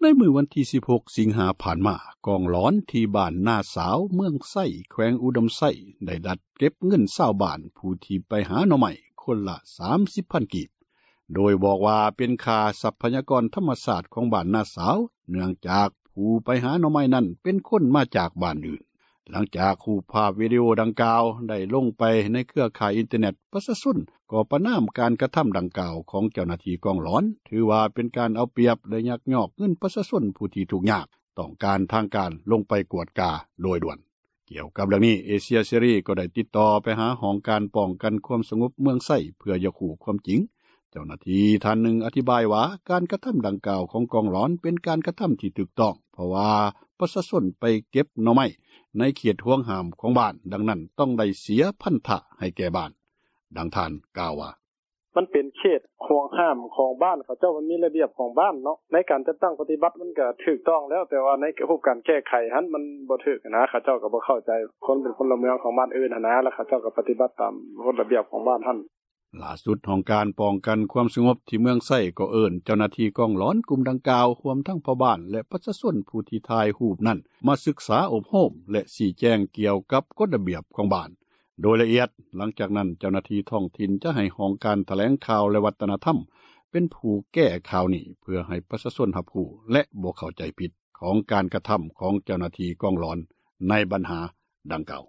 ໃນມື້ວັນທີ ສິບຫົກ ສິງຫາ ຜ່ານມາ ກອງຫຼອນທີ່ບ້ານນາສາວ ເມືອງໄຊ ແຂວງອຸດົມໄຊ ໄດ້ລັດເກັບເງິນຊາວບ້ານ ຜູ້ທີ່ໄປຫາໜໍ່ໄມ້ ຄົນລະ ສາມສິບພັນກີບ ໂດຍບອກວ່າເປັນຄ່າຊັບພະຍາກອນທຳມະຊາດ ຂອງບ້ານນາສາວ ເນື່ອງຈາກຜູ້ໄປຫາໜໍ່ໄມ້ນັ້ນ ເປັນຄົນມາຈາກບ້ານອື່ນ. ຫຼັງຈາກຮູບພາບວິດີໂອດັ່ງກ່າວ ໄດ້ລົງໄປໃນເຄືອຂ່າຍອິນເຕີເນັດ ປະຊາຊົນກໍປະນາມການກະທຳດັ່ງກ່າວ ຂອງເຈົ້າໜ້າທີ່ກອງຫຼອນ ຖືວ່າເປັນການເອົາປຽບ ແລະ ຍັກຍອກເງິນປະຊາຊົນ ຜູ້ທີ່ທຸກຍາກ ຕ້ອງການທາງການລົງໄປກວດກາໂດຍດ່ວນ. ກ່ຽວກັບເລື່ອງນີ້ ເອເຊຍເສລີ ກໍໄດ້ຕິດຕໍ່ໄປຫາຫ້ອງການປ້ອງກັນຄວາມສະຫງົບເມືອງໄຊ ເພື່ອຢາກຮູ້ຄວາມຈິງ. ເຈົ້າໜ້າທີ່ທ່ານໜຶ່ງອະທິບາຍວ່າ ການກະທຳດັ່ງກ່າວຂອງກອງຫຼອນ ເປັນການກະທຳທີ່ຖືກຕ້ອງ ເພາະວ່າປະຊາຊົນໄປເກັບໜໍ່ໄມ້ ໃນເຂດຫວງຫ້າມຂອງບ້ານ ດັ່ງນັ້ນຕ້ອງໄດ້ເສຍພັນທະໃຫ້ແກ່ບ້ານ. ດັ່ງທ່ານກ່າວວ່າ: ມັນເປັນເຂດຫວງຫ້າມຂອງບ້ານເຂົາເຈົ້າ ມັນມີລະບຽບຂອງບ້ານເນາະ ໃນການຈັດຕັ້ງປະຕິບັດມັນກະຖືກຕ້ອງແລ້ວ ແຕ່ວ່າໃນຮູບການແກ້ໄຂຫັ້ນ ມັນບໍ່ຖືກຫັ້ນນ່າ ເຂົາເຈົ້າກະບໍ່ເຂົ້າໃຈ ຄົນເປັນພົນລະເມືອງຂອງບ້ານອື່ນຫັ້ນນ່າ ແລ້ວເຂົາເຈົ້າກະປະຕິບັດຕາມກົດລະບຽບຂອງບ້ານຫັ້ນ. ຫຼ້າສຸດ ຫ້ອງການປ້ອງກັນຄວາມສະຫງົບທີ່ເມືອງໄຊ ກໍເອີ້ນເຈົ້າໜ້າທີ່ກອງຫຼອນກຸ່ມດັ່ງກ່າວ ຮວມທັງພໍ່ບ້ານ ແລະ ປະຊາຊົນຜູ້ທີ່ຖ່າຍຮູບນັ້ນ ມາສຶກສາອົບຮົມ ແລະ ຊີ້ແຈງກ່ຽວກັບກົດລະບຽບຂອງບ້ານ ໂດຍລະອຽດ. ຫຼັງຈາກນັ້ນ ເຈົ້າໜ້າທີ່ທ້ອງຖິ່ນຈະໃຫ້ຫ້ອງການຖະແຫຼງຂ່າວ ແລະ ວັດທະນະທຳ ເປັນຜູ້ແກ້ຂ່າວນີ້ ເພື່ອໃຫ້ປະຊາຊົນຮັບຮູ້ ແລະ ບໍ່ເຂົ້າໃຈຜິດ ຂອງການກະທຳຂອງເຈົ້າໜ້າທີ່ກອງຫຼອນ ໃນບັນຫາດັ່ງກ່າວ.